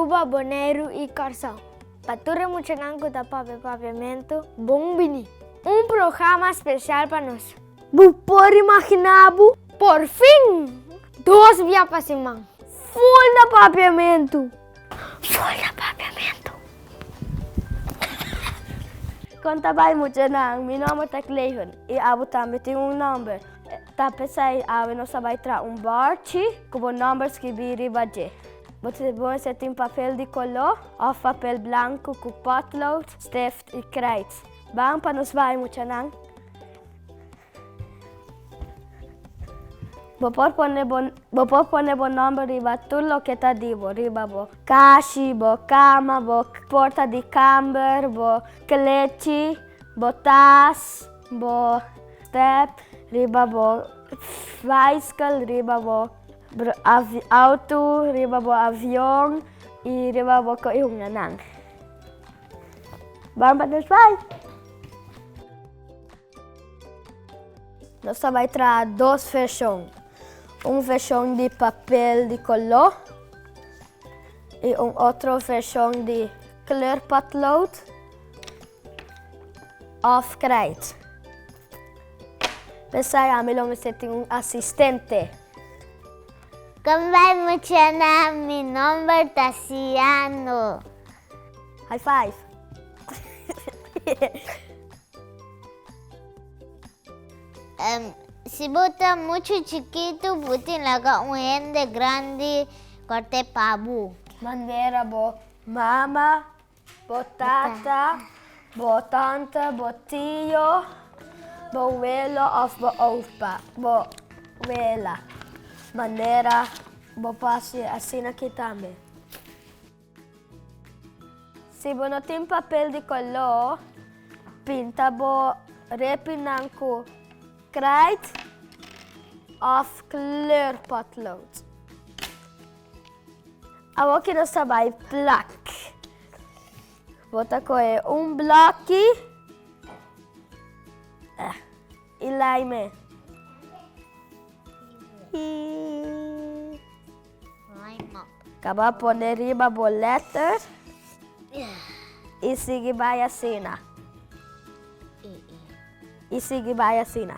Aruba, Boneiru i Kòrsou. Pa tur e muchanan ku ta papia papiamentu, bon bini! Un programa spesial pa nos. Bo por imaginá bo? Por fin! Dos bia pa siman, ful na papiamentu! Ful na papiamentu! Kon ta bai muchanan? Mi nòmber ta Clayton i abo tambe tin un nòmber. Ta p'esei awe nos a bai traha un bòrchi ku bo nòmber skibí riba dje. Bo ta bon si tin papel di koló òf papel blanku ku pòtlood, stift i krijt. Ban pa nos bai muchanan. Bo por pone bo bo por pone bo nòmber riba tur loke ta di bo, riba bo kashi, bo kama, bo porta di kamber, bo klechi, bo tas, bo stèp, riba bo baiskel, riba bo auto, riba bo avion i riba bo ko'i hunganan. Ban pa nos bai! Nos ta bai traha dos vershon. Un vershon di papel di koló i un otro vershon di kleurpotlood òf krijt. P'esei ami lo mester tin un asistente. Kon bai muchanan, mi nomber ta Ciano. High five! Si bo ta muchu chikitu, bo tin laga un hende grandi kòrt'é pa bo. Manera bo mama, bo tata, bo tanta, bo tio, bo welo òf bo opa, bo wela. Manera bo por hasi asina aki tambe. Si bo no tin papel di koló, pinta bo repinan ku krijt òf kleurpotlood. Awor ki nos ta bai plak. Bo ta kohe un blòki i laime. Kaba pone riba bo letter i sigui bai asina. I sigui bai asina.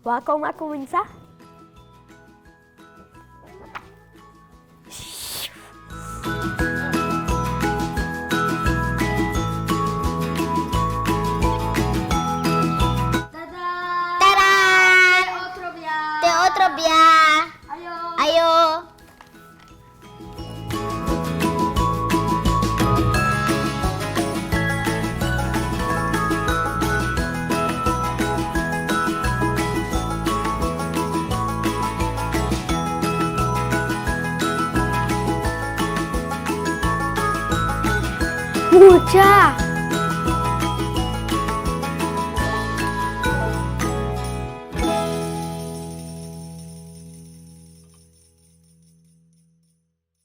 Wak kon a kuminsá? Tadaa! Te otro bia! Ayo! Mucha!